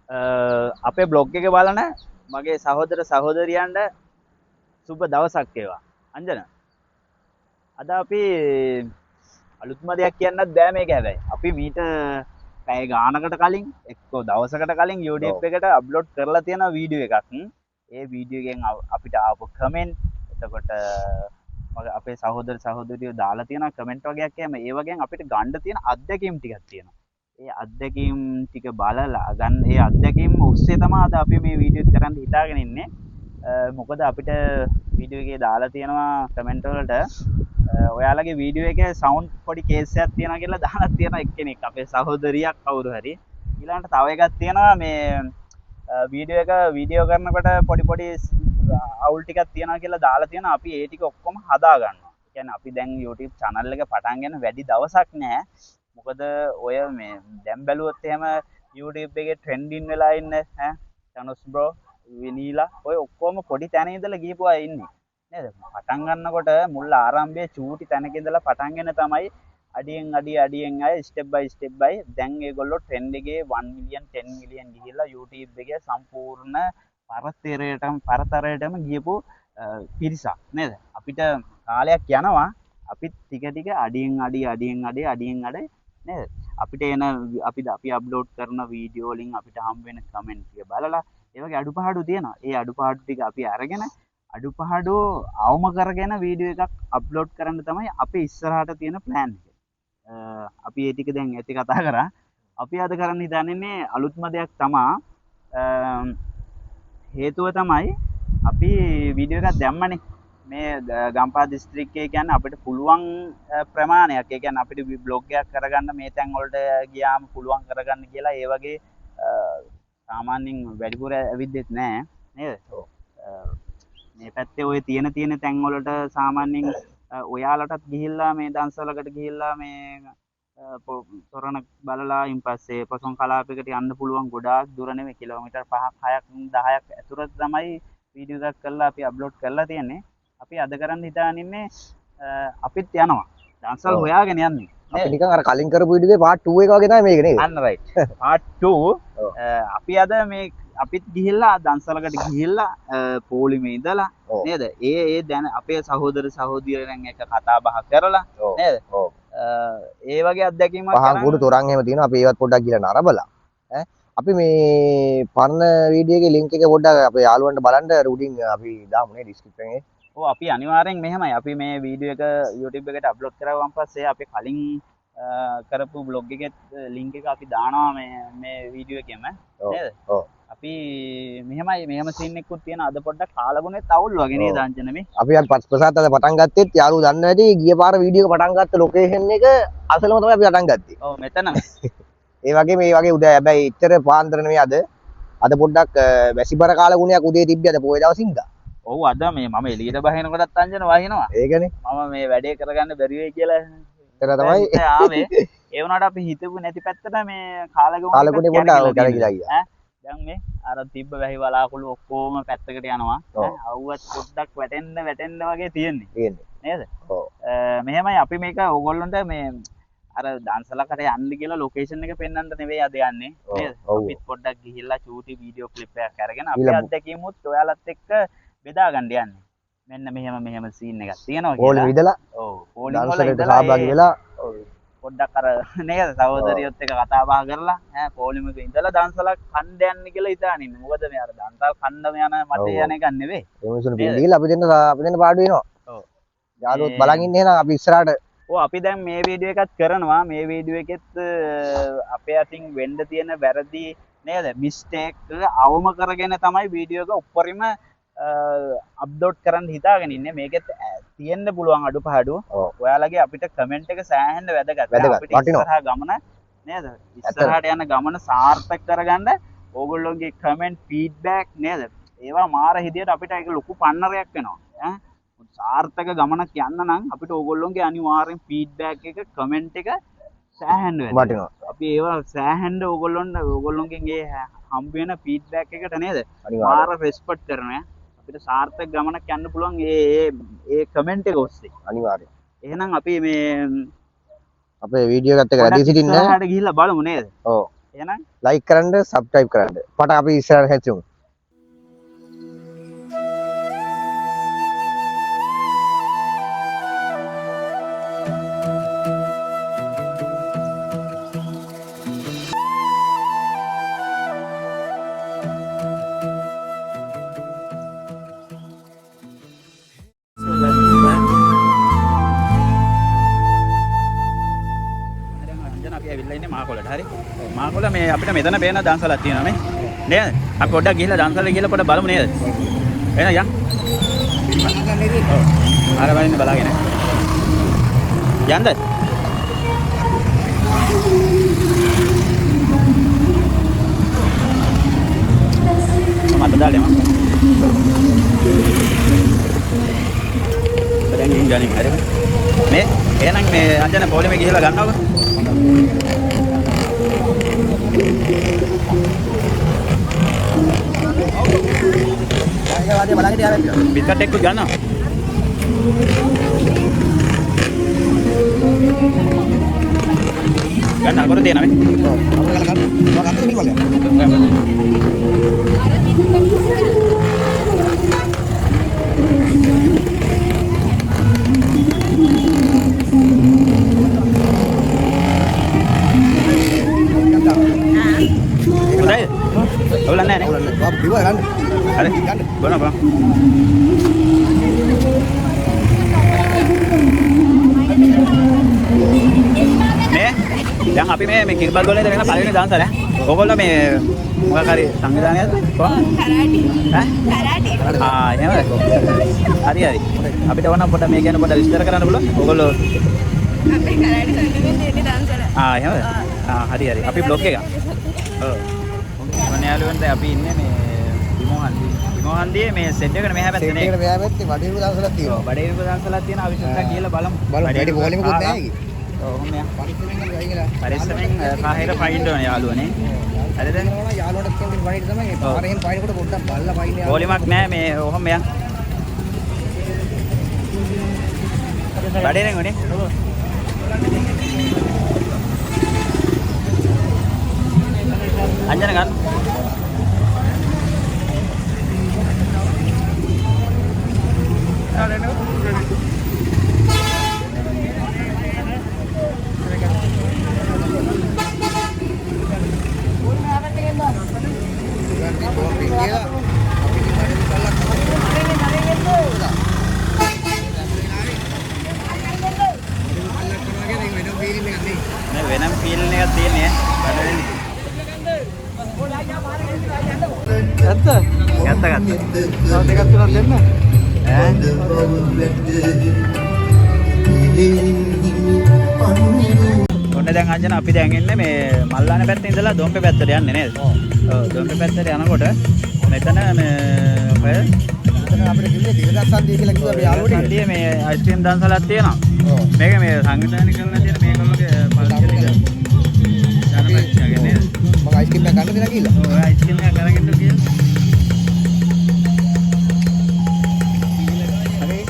අපේ බ්ලොග් එක බලන මගේ සහෝදර සහෝදරියන්ට සුබ දවසක් වේවා. අංජන, අද අපි අලුත්ම දෙයක් කියන්නත් බෑ මේක. හැබැයි අපි මීට පැය ගානකට කලින්, එක්කෝ දවසකට කලින් YouTube එකට අප්ලෝඩ් කරලා තියෙන වීඩියෝ එකක්. ඒ වීඩියෝ එකෙන් අපිට ආපු කමෙන්ට්, එතකොට මගේ අපේ සහෝදර සහෝදරියෝ දාලා තියෙන කමෙන්ට් වගේක් එහෙම, ඒ වගේම අපිට ගන්න තියෙන අත්දැකීම් ටිකක් තියෙනවා. ඒ අත්දැකීම් ටික බලලා ගන්න, ඒ අත්දැකීම් ඔස්සේ තමයි අද අපි මේ වීඩියෝ එක කරන්න හිතාගෙන ඉන්නේ. මොකද අපිට වීඩියෝ එකේ දාලා තියෙනවා කමෙන්ට් වලට, ඔයාලගේ වීඩියෝ එකේ සවුන්ඩ් පොඩි කේස් එකක් තියෙනවා කියලා දාලා තියෙනවා එක්කෙනෙක්, අපේ සහෝදරියක් කවුරු හරි. ඊළඟට තව එකක් තියෙනවා, මේ වීඩියෝ එක වීඩියෝ කරනකොට පොඩි පොඩි අවුල් ටිකක් තියෙනවා කියලා දාලා තියෙනවා. අපි ඒ ටික ඔක්කොම හදා ගන්නවා. ඒ කියන්නේ අපි දැන් YouTube channel එක පටන් ගෙන වැඩි දවසක් නෑ. මොකද ඔය මේ දැන් බැලුවොත් එහෙම YouTube එකේ ට්‍රෙන්ඩින් වෙලා ඉන්න ඈ චනොස් බ්‍රෝ, විනීලා, ඔය ඔක්කොම පොඩි තැන ඉඳලා ගිහපු අය ඉන්නේ නේද? පටන් ගන්නකොට මුල් ආරම්භයේ චූටි තැනක ඉඳලා පටන්ගෙන තමයි අඩියෙන් අඩිය අඩියෙන් අය ස්ටෙප් බයි ස්ටෙප් බයි දැන් ඒගොල්ලෝ ට්‍රෙන්ඩ් එකේ 1 මිලියන් 10 මිලියන් ගිහිල්ලා YouTube එකේ සම්පූර්ණ පරතරයටම ගියපු පිරිසක් නේද? අපිට කාලයක් යනවා, අපිත් ටික ටික අඩියෙන් අඩිය අඩියෙන් අඩිය අඩියෙන් අඩිය නේද? අපිට එන අපි අප්ලෝඩ් කරන වීඩියෝ වලින් අපිට හම්බ වෙන කමෙන්ට් ටික බලලා ඒ වගේ අඩුපාඩු තියෙනවා. ඒ අඩුපාඩු ටික අපි අරගෙන අඩුපාඩු අවම කරගෙන වීඩියෝ එකක් අප්ලෝඩ් කරන්න තමයි අපේ ඉස්සරහට තියෙන ප්ලෑන් එක. අපි ඒ ටික දැන් ඇති කතා කරා. අපි අද කරන්න හිතන්නේ අලුත්ම දෙයක් තමා. හේතුව තමයි අපි වීඩියෝ එකක් දැම්මනේ. මේ ගම්පහ දිස්ත්‍රික්කයේ කියන්නේ අපිට පුළුවන් ප්‍රමාණයක්, ඒ කියන්නේ අපිට බ්ලොග් එකක් කරගන්න මේ තැන් වලට ගියාම පුළුවන් කරගන්න කියලා ඒ වගේ සාමාන්‍යයෙන් වැඩිපුර ඇවිද්දෙත් නෑ නේද? ඔව්. මේ පැත්තේ ඔය තියෙන තියෙන තැන් වලට සාමාන්‍යයෙන් ඔයාලටත් ගිහිල්ලා මේ දන්සලකට ගිහිල්ලා මේ තොරණ බලලා ඉන් පස්සේ පොසොන් කලාපයකට යන්න පුළුවන්. ගොඩාක් දුර නෙමෙයි, කිලෝමීටර් 5ක් 6ක් 10ක් ඇතුළත තමයි වීඩියෝ එකක් කරලා අපි අප්ලෝඩ් කරලා තියෙන්නේ. අපි අද කරන්න හිතාගෙන ඉන්නේ, අපිත් යනවා දන්සල් හොයාගෙන යන්නේ. අපි නිකන් අර කලින් කරපු වීඩියෝ එකේ පාර්ට් 2 එක වගේ තමයි මේක නේද? අන්න රයිට්. පාර්ට් 2. අපි අද මේ අපිත් ගිහිල්ලා දන්සලකට ගිහිල්ලා පොලිමේ ඉඳලා නේද? ඒ දැන අපේ සහෝදර සහෝදරියන් එක්ක කතා බහ කරලා නේද? ඒ වගේ අත්දැකීමක් පහන් අරන් කුඩු තොරන් එහෙම තියෙනවා. අපි ඒවත් පොඩ්ඩක් ගිහලා නරඹලා ඈ අපි මේ පරණ වීඩියෝ එකේ ලින්ක් එක පොඩ්ඩක් අපේ යාළුවන්ට බලන්න උඩින් අපි දාමු නේ ඩිස්ක්‍රිප්ෂන් එකේ. ඔව්, අපි අනිවාර්යෙන් මෙහෙමයි. අපි මේ වීඩියෝ එක YouTube එකට අප්ලෝඩ් කරාවන් පස්සේ අපි කලින් කරපු බ්ලොග් එකෙත් ලින්ක් එක අපි දානවා මේ වීඩියෝ එකෙම නේද? ඔව්. අපි මෙහෙමයි, මෙහෙම සීන් එකකුත් තියෙන. අද පොඩ්ඩක් කාලගුණෙත් අවුල් වගේ නේද අංජන මේ? අපි අර ප්‍රසාද් අද පටන් ගත්තෙත් යාළුවෝ දන්නවා ඇති ගිය පාර වීඩියෝ එක පටන් ගත්ත ලොකේෂන් එක අසලම තමයි අපි පටන් ගත්තේ. ඔව්, මෙතන. ඒ වගේ මේ වගේ උදේ හැබැයි එච්චර පාන්දර නෙමෙයි අද. අද පොඩ්ඩක් වැසිබර කාලගුණයක් උදේ තිබ්බේ අද පොය දවසින්ද. ඔව්, අද මේ මම එළියට බහිනකොටත් අංජන වහිනවා. ඒකනේ. මම මේ වැඩේ කරගන්න බැරි වෙයි කියලා එතන තමයි හිත ආවේ. ඒ වුණාට අපි හිතපු නැති පැත්තට මේ කාලගුණේ කාලගුණේ පොඩ්ඩක් කැරකිලා කැරකිලා තියෙනවා. ගියා. ඈ? දැන් මේ අර තිබ්බ වැහි වලාකුළු ඔක්කොම පැත්තකට යනවා. ඔව්. ඈ? අවුවත් පොඩ්ඩක් වැටෙන්න වැටෙන්න වගේ තියෙන්නේ. තියෙන්නේ. නේද? ඔව්. මෙහෙමයි අපි මේක ඕගොල්ලන්ට මේ අර දන්සලකට යන්න කියලා ලොකේෂන් එක පෙන්වන්න නෙවෙයි අද යන්නේ. ඔව්, නේද? ඔව්. අපිත් පොඩ්ඩක් ගිහිල්ලා චූටි වීඩියෝ ක්ලිප් එකක් අරගෙන අපේ ගිහිල්ලා අත්දැකීමුත් ඔයාලත් එක්ක බෙදා ගන්න යන්නේ. මෙන්න මෙහෙම මෙහෙම සීන් එකක් තියෙනවා පොලිම කියලා. ඉඳලා ඔව්, පොලිම වල දන්සලට ඉඳලා සහභාගී ඒ වෙලා ඔව්, පොඩ්ඩක් අර නේද සහෝදරියොත් එක්ක කතා බහ කරලා ඈ පොලිමක ඉඳලා දන්සලක් කණ්ඩ යන්න කියලා හිතාන ඉන්නේ. මොකද මේ අර දන්සල් කණ්ඩම යන මතේ ඔව්. යන එකක් නෙවෙයි. ඒ මිනිස්සුන් නේද? පින් දීලා අපි දෙන්න පාඩු වෙනවා. ඔව්. යාළුවොත් මේ බලන් ඉන්නේ එහෙනම් අපි ඉස්සරහට. ඔව්, අපි දැන් මේ වීඩියෝ එකත් කරනවා. මේ වීඩියෝ එකෙත් අපේ අතින් වෙන්න තියෙන වැරදි නේද මිස්ටේක් අවම කරගෙන තමයි වීඩියෝ එක උඩරිම අප්ලෝඩ් කරන්න හිතාගෙන ඉන්නේ. මේකෙත් තියෙන්න පුළුවන් අඩුපාඩු. ඔව්. ඔයාලගේ අපිට කමෙන්ට් එක සෑහෙන්න වැදගත්. වැදගත්. අපිට වටිනවා. ඉස්සරහා ගමන නේද? ඉස්සරහට යන ගමන සාර්ථක කරගන්න ඕගොල්ලෝගේ කමෙන්ට් ෆීඩ්බැක් නේද? ඒවා මාර හිදියට අපිට ඒක ලොකු පන්නරයක් වෙනවා. ඈ සාර්ථක ගමනක් යන්න නම් අපිට ඕගොල්ලෝගේ අනිවාර්යෙන් ෆීඩ්බැක් එක කමෙන්ට් එක සෑහෙන්න වැදගත්. වටිනවා. අපි ඒවා සෑහෙන්න ඕගොල්ලොන්ගෙන් ඒ හම්බ වෙන ෆීඩ්බැක් එකට නේද? අනිවාර්යෙන්. මාර රෙස්පෙක්ට් කරනවා. අපිට සාර්ථක ගමනක් යන්න පුළුවන් ඒ ඒ කමෙන්ට් එක ඔස්සේ. අනිවාර්යෙන්. එහෙනම් අපි මේ අපේ වීඩියෝ එකත් එක්ක රැඳී සිටින්න. ඉස්සරහට ගිහිල්ලා බලමු නේද? ඔව්. එහෙනම් ලයික් කරන්න, සබ්ස්ක්‍රයිබ් කරන්න. පට අපි ඉස්සරහට හැසිරෙමු. හරි මාකොළ මේ අපිට මෙතන පේන දන්සලක් තියෙනවා මේ නේද? අපි පොඩ්ඩක් ගිහිල්ලා දන්සල ගිහිල්ලා පොඩ්ඩක් බලමු නේද? එහෙනම් යන්. ඔව්. අර වයින් බලාගෙන. යන්ද? මම අත දාලා යමු. දැන් ගිහින් ගනිමු හරිද? මේ එහෙනම් මේ අංජන පොලිමේ ගිහිල්ලා ගන්නවද? බිස්කට් එකකුත් ගන්නවා. ගන්න අකර තියෙනවා මේ. හොඳයි. අවුලක් නැහැ නේ. හරි. බලන්න බලන්න. මේ දැන් අපි මේ මේ කිරිබත් ගොල්ලේ ඉඳලා පළවෙනි දන්සල ඈ. ඔයගොල්ලෝ මේ මොකක් හරි සංවිධානයක්ද? කොහොමද? කරාටි. ඈ? කරාටි. ආ එහෙමද? හරි හරි. අපිට ඕන පොඩ්ඩක් මේ ගැන පොඩ්ඩක් විස්තර කරන්න පුළුවන්. ඔයගොල්ලෝ අපේ කරාටි සංගමෙන් තියෙන දන්සල. ආ එහෙමද? ආ හරි හරි. අපි බ්ලොග් එක. ඔව්. මොන යාළුවන් දැන් අපි ඉන්නේ මේ විමෝහන්දියේ. විමෝහන්දියේ මේ සෙට් එකට මෙහා පැත්තේ නේ. සෙට් එකට මෙහා පැත්තේ බඩේරු දන්සලක් තියෙනවා. බඩේරු දන්සලක් තියෙනවා. අපි චුට්ටක් ගිහලා බලමු. බලමු. වැඩි පොලිමකුත් නැහැ ඒකේ. ඔව් ඔහොම යන්. පරිස්සමෙන් යන්න ගිහලා. පරිස්සමෙන් කාහෙර පයින්න ඕනේ යාළුවනේ. හරිද? යාළුවන්ට කියන පයින් තමයි මේ පාර එහෙම පයින්නකොට පොඩ්ඩක් බලලා පයින්න යාළුවෝ. පොලිමක් නෑ මේ ඔහොම යන්. බඩේරෙන් උනේ. අංජන ගන්න. මේ වෙනම ෆීල් එකක් තියෙන්නේ ඈ. ඇත්ත ගත්ත ගත්ත. තව දෙකක් තුනක් දෙන්න. ඈ ඔන්න දැන් අංජන අපි දැන් ඉන්නේ මේ මල්ලාන පැත්තේ ඉඳලා දොම්පේ පැත්තට යන්නේ නේද? ඔව්. දොම්පේ පැත්තට යනකොට මෙතන මේ ඔය මෙතන අපිට කිව්වේ දිගදස්සන්දිය කියලා කිව්වා අපේ යාළුවෝ ටික. සන්දියේ මේ අයිස්ක්‍රීම් දන්සලක් තියෙනවා. ඔව්. මේක මේ සංවිධානය කරලා තියෙන මේගොල්ලෝගේ පල්සියල එක. ජනපක්ෂයාගේ නේද? මම අයිස්ක්‍රීම් එකක් ගන්න දෙනා කියලා. ඔව් ඔය අයිස්ක්‍රීම් එකක් අරගෙන ඉන්න කියලා. හරි.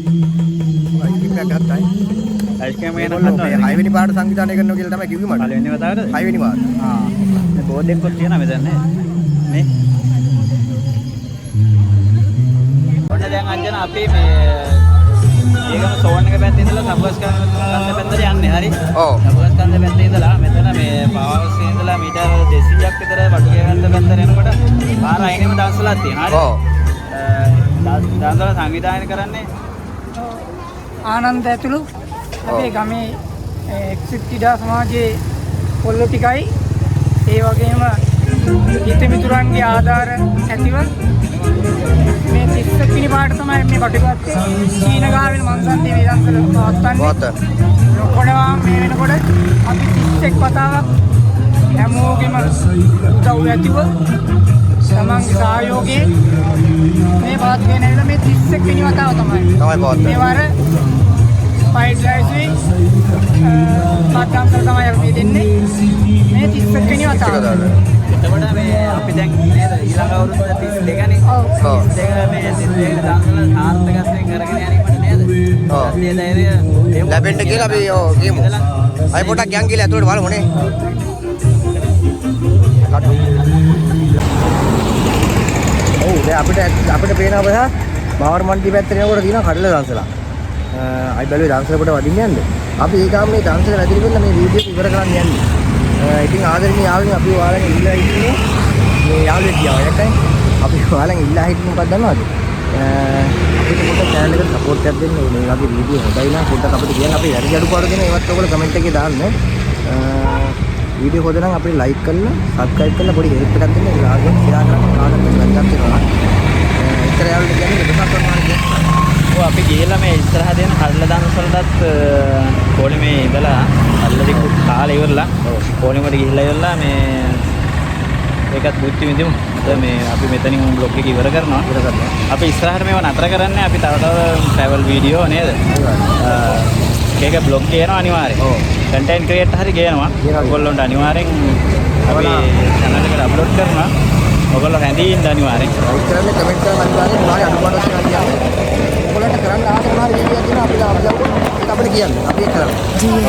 අයිස්ක්‍රීම් එකක් ගත්තා. අයිස්ක්‍රීම් එක ඒගොල්ලෝ මේ ගන්නවා. හයවෙනි පාරට සංවිධානය කරනවා කියලා තමයි කිව්වේ මට. පළවෙනි වතාවටද? හයවෙනි පාර. ආ මේ බෝඩ් එකකුත් තියෙනවා මෙතන නේ. නේ? ඔන්න දැන් අංජන අපි මේ ඒකම සෝන් එක පැත්තේ ඉඳලා සබුගස් කන්ද පැත්තට යන්නේ හරි. ඔව්. සබුගස් කන්ද පැත්තේ ඉඳලා මෙතන මේ පාවස්සේ ඉඳලා මීටර් 200ක් විතර වටුගේ කන්ද පැත්තට එනකොට පාර අයිනෙම දන්සලක් තියෙනවා හරි. ඔව්. දන්සල සංවිධානය කරන්නේ ආනන්ද ඇතුළු අපේ ගමේ එක්සිත් ක්‍රීඩා සමාජයේ කොල්ලෝ ටිකයි ඒ වගේම හිත මිතුරන්ගේ ආධාර ඇතිව මේ 31 වෙනි පාරට තමයි මේ බටුගත්තේ චීන ගාවිල මංසන්ධියේ මේ දන්සල පවත්වන්නේ. පවත්වන්නේ. ඔක්කොටම මේ වෙනකොට අපි 31 වතාවක් හැමෝගෙම උදව් ඇතිව තමන්ගේ සහයෝගයෙන් මේ පවත්වාගෙන ඇවිල්ලා මේ 31 වෙනි වතාව තමයි. තමයි පවත්වන්නේ. මේ වර ෆ්‍රයිඩ් රයිස් එතකොට මේ අපි දැන් නේද ඊළඟ අවුරුද්ද 32 නේ. ඔව්. ඔව්. 32 මේ 32 දන්සල සාර්ථකත්වයෙන් කරගෙන යන්නීමට නේද? ඔව්. සත්‍ය ධෛර්යය ලැබෙන්න කියලා අපි ඔව් කියමු. අපි පොඩ්ඩක් යන් කියලා ඇතුළට බලමු නේ. ඔව්, දැන් අපිට අපිට පේනවා බහා බාවර් මණ්ඩි පැත්තට යනකොට තියෙනවා කඩල දන්සලක්. අයි බැලුවේ දන්සල කොට වදින්න යන්න. අපි ඒ ගාම මේ දන්සල වැදිලි වෙලා මේ වීඩියෝ එක ඉවර කරන්න යන්නේ. ඉතින් ආදරණීය යාළුවනේ, අපි ඔයාලගෙන් ඉල්ලා හිටියේ මේ යාළුවෙක් ගියා ඔයකයි. අපි ඔයාලගෙන් ඉල්ලා හිටියේ මොකක්ද දන්නවද? අපිට පොඩ්ඩක් චැනල් එකට සපෝට් එකක් දෙන්න. මේ වගේ වීඩියෝ හොඳයි නම් පොඩ්ඩක් අපිට කියන්න, අපේ වැරදි අඩුපාඩු ගැන ඒවත් ඔයගොල්ලෝ කමෙන්ට් එකේ දාන්න. වීඩියෝ හොඳ නම් අපිට ලයික් කරලා සබ්ස්ක්‍රයිබ් කරලා පොඩි හෙල්ප් එකක් දෙන්න. ඒ යාළුවෝ ෂෙයා කරන්න කාටද වැදගත් වෙනවා. ඉතර යාළුවෝ කියන්නේ වෙනසක් කරනවා කියන්නේ. ඔව්, අපි ගිහිල්ලා මේ ඉස්සරහ තියෙන කඩල දන්සලටත් පොලිමේ ඉඳලා කඩල ටික කාලා ඉවරලා පොලිමට ගිහිල්ලා ඉවරලා මේ ඒකත් බුද්ධි විඳිමු. දැන් මේ අපි මෙතනින් බ්ලොග් එක ඉවර කරනවා. ඉවර කරනවා. අපි ඉස්සරහට මේව නතර කරන්නේ, අපි තව තව ට්‍රැවල් වීඩියෝ නේද? ඒක බ්ලොග් ගේනවා අනිවාර්යෙන්. ඔව්. කන්ටෙන්ට් ක්‍රියේට් හරි ගේනවා. ගේනවා. ඔයගොල්ලන්ට අනිවාර්යෙන් අපි චැනල් එකට අප්ලෝඩ් කරනවා. ඔයගොල්ලෝ රැඳී ඉන්න අනිවාර්යෙන්. ලයික් කරන්න, කමෙන්ට් කරන්න අනිවාර්යෙන්, මොනවා හරි අඩුපාඩු තියෙනවා කියන්න. ඔයගොල්ලන්ට කරන්න ආස මොනවා හරි වීඩියෝ තියෙනවා අපිට අපිට ඒක අපිට කියන්න. අපි ඒක කරමු.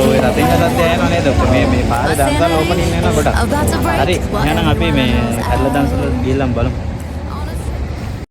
ඔව්, ඒ රතින් රතත් යනවා නේද? ඔක මේ මේ පාරේ දන්සල් ඕපනින් වෙනවා ගොඩක්. හරි. එහෙනම් අපි මේ කඩල දන්සල ගිහිල්ලාම බලමු.